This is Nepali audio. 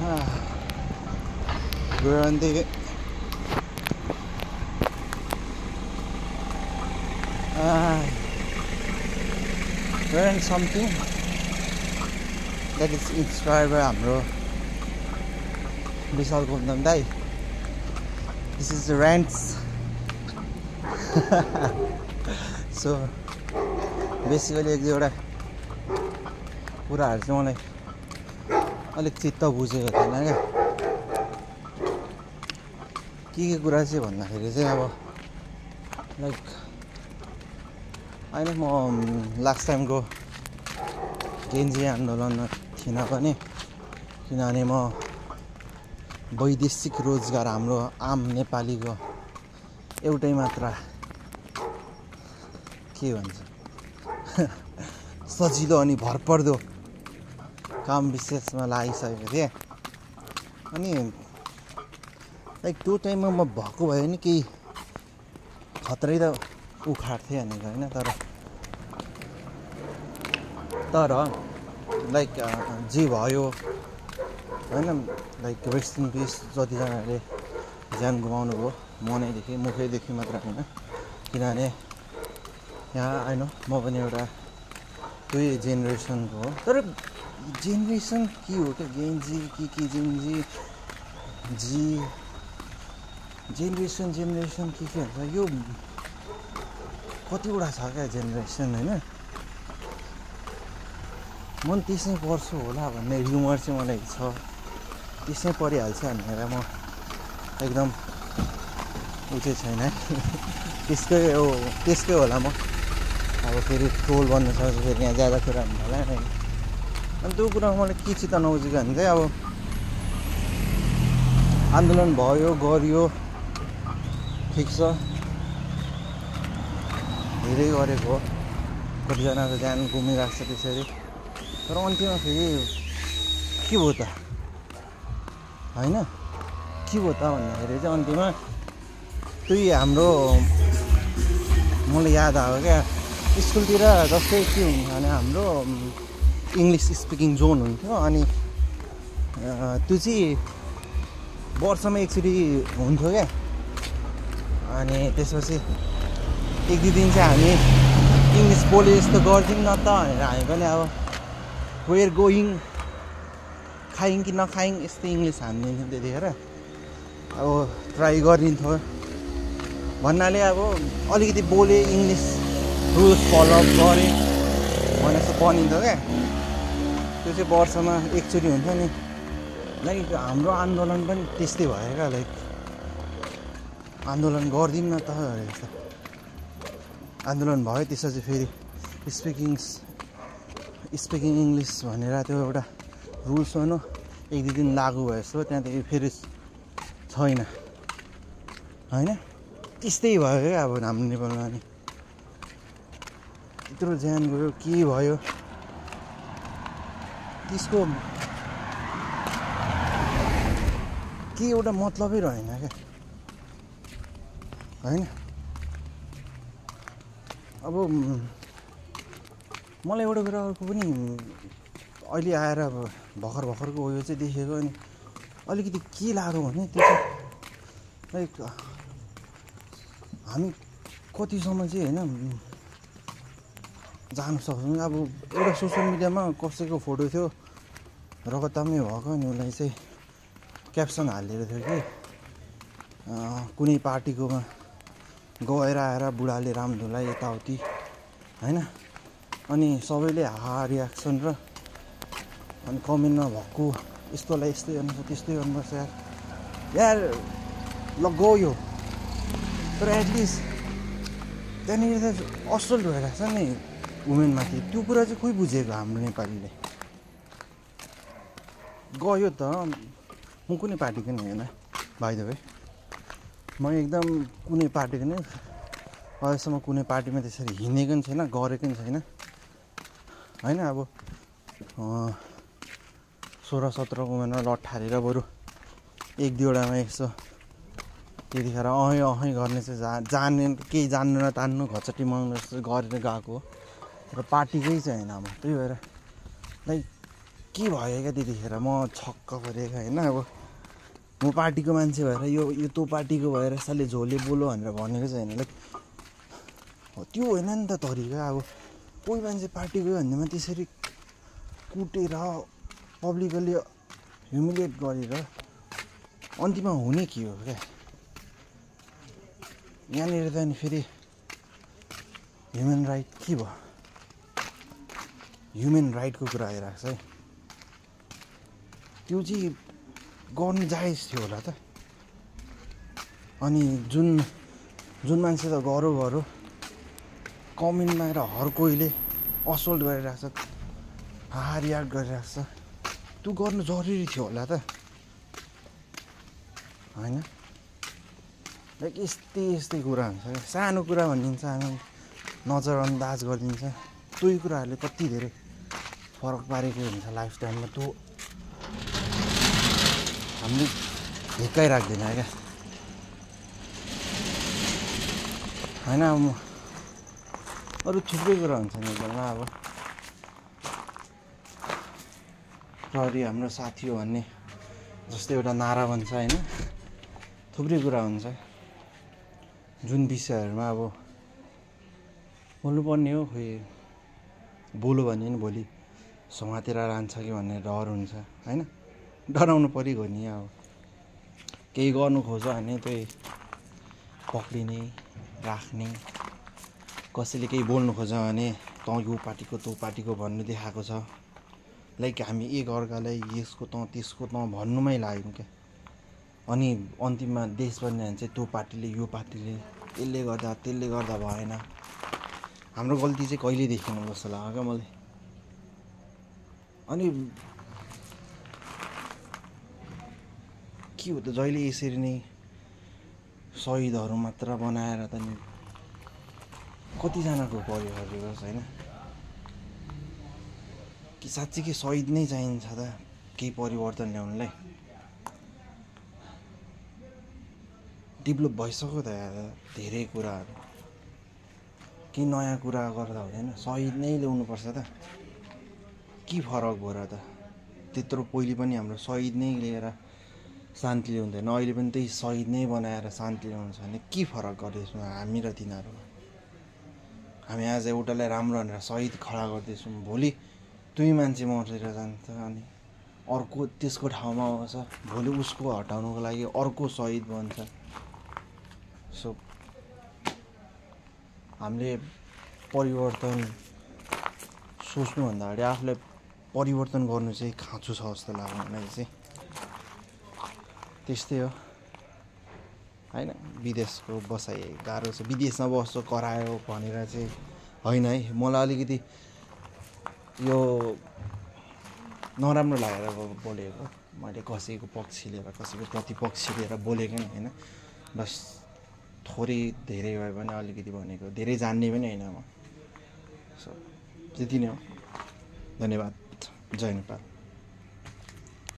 We're on the we're in something that is inspired by हाम्रो विशाल गौतम दाई. This is the rants. So basically एक दुईवटा कुराहरु चाहिँ मलाई अलिक चित्त बुझेको थिएन क्या. के कुरा चाहिँ भन्दाखेरि चाहिँ अब लाइक हैन म लास्ट टाइमको गेन्जी आन्दोलनमा थिइनँ पनि, किनभने म वैदेशिक रोजगार हाम्रो आम नेपालीको एउटै मात्र के भन्छ सजिलो अनि भरपर्दो काम विशेषमा लागिसकेको थिएँ. अनि लाइक त्यो टाइममा म भएको भए नि केही खतरै त उखाड्थेँ भनेको होइन. तर लाइक जे भयो होइन, लाइक रेस्ट इन पिस जतिजनाले ज्यान गुमाउनु भयो मुखैदेखि मात्र होइन. किनभने यहाँ होइन म पनि एउटा त्यही जेनेरेसनको हो. तर जेनेरेसन के हो क्या, गेन्जी के जेन्जी जेनेरेसन के हुन्छ यो कतिवटा छ क्या जेनेरेसन होइन. म पनि त्यसमै पर्छु होला भन्ने ह्युमर चाहिँ मलाई छ, त्यसमै परिहाल्छ भनेर म एकदम ऊ चाहिँ छैन. त्यसकै होला म. अब फेरि ट्रोल बन्न सक्छ, फेरि यहाँ ज्यादा कुरा हुनु होला नि. अनि त्यो कुरामा मलाई के चित्त नबुझेको भने चाहिँ अब आन्दोलन भयो गरियो ठिक छ, धेरै गरेको हो, कतिजनाको ज्यान गुमिरहेको छ त्यसरी. तर अन्त्यमा फेरि के भयो त होइन, के भयो त भन्दाखेरि चाहिँ अन्त्यमा त्यही हाम्रो मलाई याद आयो क्या, स्कुलतिर जस्तै के हुन्छ भने हाम्रो इङ्ग्लिस स्पिकिङ जोन हुन्थ्यो. अनि त्यो चाहिँ वर्षमा एकचोटि हुन्थ्यो क्या. अनि त्यसपछि एक दुई दिन चाहिँ हामी इङ्ग्लिस बोले जस्तो गर्थ्यौँ न त भनेर हामी पनि अब वेयर गोइङ खायौँ कि नखायौँ यस्तै इङ्ग्लिस हानिदिन्थ्यौँ त्यतिखेर. अब ट्राई गरिन्थ्यो भन्नाले अब अलिकति बोले इङ्ग्लिस रुल्स फलोअप गरेँ भने जस्तो बनिन्थ्यो क्या. त्यो चाहिँ वर्षमा एकचोटि हुन्थ्यो नि. लाइक हाम्रो आन्दोलन पनि त्यस्तै भयो क्या. लाइक आन्दोलन गरिदिउँ न त जस्तो आन्दोलन भयो. त्यसपछि फेरि स्पिकिङ इङ्ग्लिस भनेर त्यो एउटा रुल्स भनौँ एक दुई दिन लागु भयो जस्तो, त्यहाँदेखि फेरि छैन होइन. त्यस्तै भयो क्या अब हाम्रो नेपालमा. अनि यत्रो ज्यान गयो के भयो त्यसको के एउटा मतलबै रहेन क्या होइन. अब मलाई एउटा कुरा अर्को पनि अहिले आएर अब भर्खरको उयो चाहिँ देखेको. अनि अलिकति के लाग्यो भने त्यो चाहिँ लाइक हामी कतिसम्म चाहिँ होइन जानु सक्छौँ. अब एउटा सोसियल मिडियामा कसैको फोटो थियो रगतमै भएको, अनि उसलाई चाहिँ क्याप्सन हालेर थियो कि कुनै पार्टीकोमा गएर आएर बुढाले रामधुलाई यताउति होइन. अनि सबैले रियाक्सन र अनि कमेन्टमा भएको यस्तोलाई यस्तै गर्नुपर्छ त्यस्तै गर्नुपर्छ यार ल गयो. तर एटलिस्ट त्यहाँनिर त असल्ट भइरहेको छ नि वुमेनमाथि. त्यो कुरा चाहिँ खोइ बुझेको हाम्रो नेपालीले. गयो त म कुनै पार्टीको नि होइन बाइ द वे. म एकदम कुनै पार्टीको नै अहिलेसम्म कुनै पार्टीमा त्यसरी हिँडेको पनि छैन, गरेको पनि छैन होइन. अब 16-17 उमेरमा लट हालेर बरु एक दुईवटामा यसो त्यतिखेर अहै गर्ने चाहिँ जाने केही जान्नु नतान्नु घचटी माग्नु जस्तो गरेर गएको हो. र पार्टीकै चाहिँ होइन. अब त्यही भएर लाइक के भयो क्या त्यतिखेर म छक्क परेँ होइन। अब म पार्टीको मान्छे भएर यो त्यो पार्टीको भएर यसले झोले बोलो भनेर भनेको छैन। लाइक त्यो होइन नि त तरिका। अब कोही मान्छे पार्टी गयो भन्दैमा त्यसरी कुटेर पब्लिकली ह्युमिलिएट गरेर अन्तिममा हुने के हो क्या। यहाँनिर त नि फेरि ह्युमन राइट के भयो, ह्युमन राइटको कुरा आइरहेको छ है। त्यो चाहिँ गर्नु जायज थियो होला त। अनि जुन मान्छे त गरौँ कमेन्टमा आएर हर कोहीले असोल्ट गरिरहेको छ, रियाक्ट गरिरहेको छ, त्यो गर्नु जरुरी थियो होला त होइन। लाइक यस्तै कुरा हुन्छ क्या। सानो कुरा भनिदिन्छ, हामी नजरअन्दाज गरिदिन्छ। त्यही कुराहरूले कति धेरै फरक पारेको हुन्छ लाइफ टाइममा। त्यो हामीले हिर्काइ राख्दैन क्या होइन। अरू थुप्रै कुरा हुन्छ नेपालमा। अब प्रहरी हाम्रो साथी हो भन्ने जस्तै एउटा नारा भन्छ होइन। थुप्रै कुरा हुन्छ जुन विषयहरूमा अब बोल्नुपर्ने हो। खोइ बोल्यो भने नि भोलि समातेर लान्छ कि भन्ने डर हुन्छ होइन। डराउनु परिगयो नि। अब केही गर्नु खोज्छ भने त्यही पक्रिने राख्ने। कसैले केही बोल्नु खोज्छ भने तँ यो पार्टीको त्यो पार्टीको भन्नु देखाएको छ। लाइक हामी एकअर्कालाई यसको तँ त्यसको तँ भन्नुमै लाग्यौँ क्या। अनि अन्तिममा देश बन्ने भने चाहिँ त्यो पार्टीले यो पार्टीले यसले गर्दा त्यसले गर्दा भएन। हाम्रो गल्ती चाहिँ कहिले देखिनु जस्तो लाग्यो क्या मलाई। अनि के हो त जहिले यसरी नै शहीदहरू मात्र बनाएर त नि कतिजनाको परिवार रिभर्स होइन। कि साँच्चीकै शहीद नै चाहिन्छ त केही परिवर्तन ल्याउनुलाई। डेभलप भइसक्यो त यार धेरै कुराहरू। केही नयाँ कुरा गर्दा हुँदैन, शहीद नै ल्याउनुपर्छ त। के फरक भयो र त। त्यत्रो पहिले पनि हाम्रो शहीद नै लिएर शान्ति ल्याउँदैन, अहिले पनि त्यही शहीद नै बनाएर शान्ति ल्याउँछ भने के फरक गर्दैछौँ हामी र तिनीहरूमा। हामी आज एउटालाई राम्रो भनेर शहीद खडा गर्दैछौँ, भोलि दुई मान्छे मरेर जान्छ अनि अर्को त्यसको ठाउँमा आउँछ, भोलि उसको हटाउनुको लागि अर्को शहीद बन्छ। सो हामीले परिवर्तन सोच्नुभन्दा अगाडि आफूलाई परिवर्तन गर्नु चाहिँ खाँचो छ जस्तो लाग्यो मलाई चाहिँ। त्यस्तै हो होइन। विदेशको बसाइ गाह्रो छ, विदेशमा बस्छ करायो भनेर चाहिँ होइन है। मलाई अलिकति यो नराम्रो लागेर बोलेको, मैले कसैको पक्ष लिएर कसैको प्रतिपक्ष लिएर बोलेको नि होइन। बस थोरै धेरै भयो भने अलिकति भनेको, धेरै जान्ने पनि होइन म। सो त्यति नै हो। धन्यवाद। जय नेपाल।